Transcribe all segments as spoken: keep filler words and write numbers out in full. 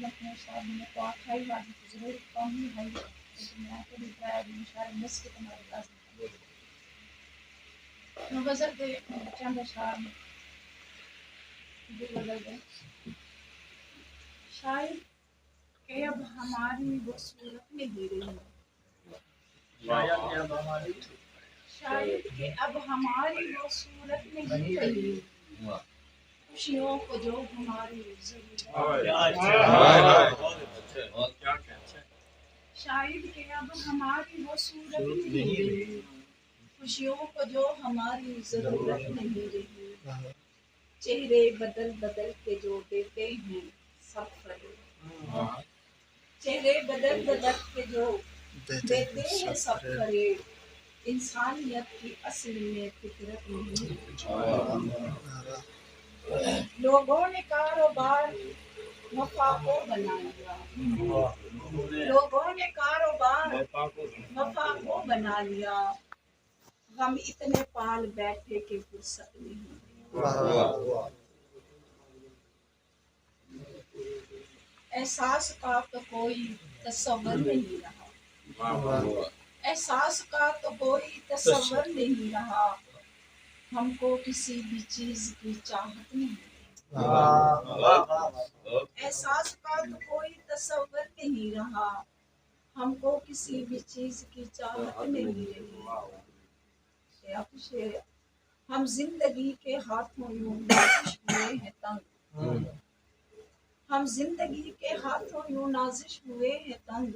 اپݨے شاعر نے تو آکھا ہی وادی ضرور کم ہی ہے، لیکن میں تو بھی ڈرایا بھی شاعر مس کے تمہاری لازم ہے۔ نو غزل دے بچیاں دا شعر، دی غزل دے شاعر کہ اب ہماری وہ صورت نہیں رہی۔ شاید کہ اب ہماری شاید کہ اب ہماری وہ صورت نہیں رہی، خوشیوں کو جو ہماری ضرورت۔ شاید کہ اب ہماری وہ صورت نہیں رہی، خوشیوں کو جو ہماری ضرورت نہیں رہی۔ چہرے بدل بدل کے جو دیتے ہیں سب فریب، چہرے بدل بدل کے جو دیتے ہیں سب فریب، انسانیت کی اصل میں فطرت نہیں۔ لوگوں نے کاروبار وفا کو بنا لیا، لوگوں نے کاروبار وفا کو بنا لیا، غم اتنے پال بیٹھے کہ فرصت نہیں۔ احساس کا تو کوئی تصور نہیں رہا، احساس کا تو کوئی تصور نہیں رہا، ہم کو کسی بھی چیز کی چاہت نہیں۔ احساس کا تو کوئی تصور نہیں رہا، ہم کو کسی بھی چیز کی چاہت نہیں رہی۔ ہم زندگی کے ہاتھوں یوں نازش ہوئے ہیں تنگ، ہم زندگی کے ہاتھوں یوں نازش ہوئے ہیں تنگ،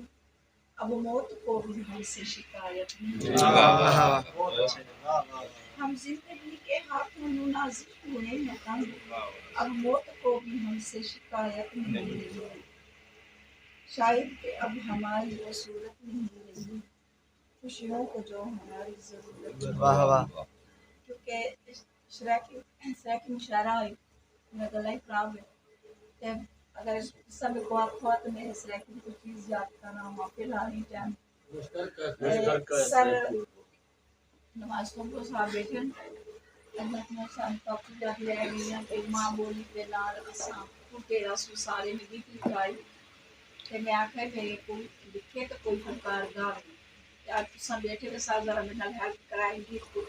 اب موت کو بھی ہم سے شکایت نہیں۔ ہم زندگی کے ہاتھوں یوں نازش ہوئے ہیں تنگ، اب موت کو بھی ہم سے شکایت نہیں رہی۔ شاید کہ اب ہماری وہ صورت نہیں رہی، خوشیوں کو جو ہماری ضرورت ہے۔ واہ واہ۔ کیونکہ سرائیکی، سرائیکی مشاعرہ ہے، میں گلا ہی خراب ہے۔ تے اگر سب کو آپ ہوا تو میں سرائیکی کوئی چیز یاد کرنا ہوا، فی الحال ہی ٹائم۔ سر نماز صبح صاحب بیٹھے ہیں، اللہ تعالیٰ صاحب کا پوجا بھی رہ گئی ہے کہ ماں بولی دے نال اساں ٹوٹے رسو سارے نے گیت لکھائی۔ تے میں آکھیا میرے کو لکھے تو کوئی فنکار گاوے۔ تے اج تساں بیٹھے تے سارے ذرا میرے نال ہیلپ کرائیں گیت کو۔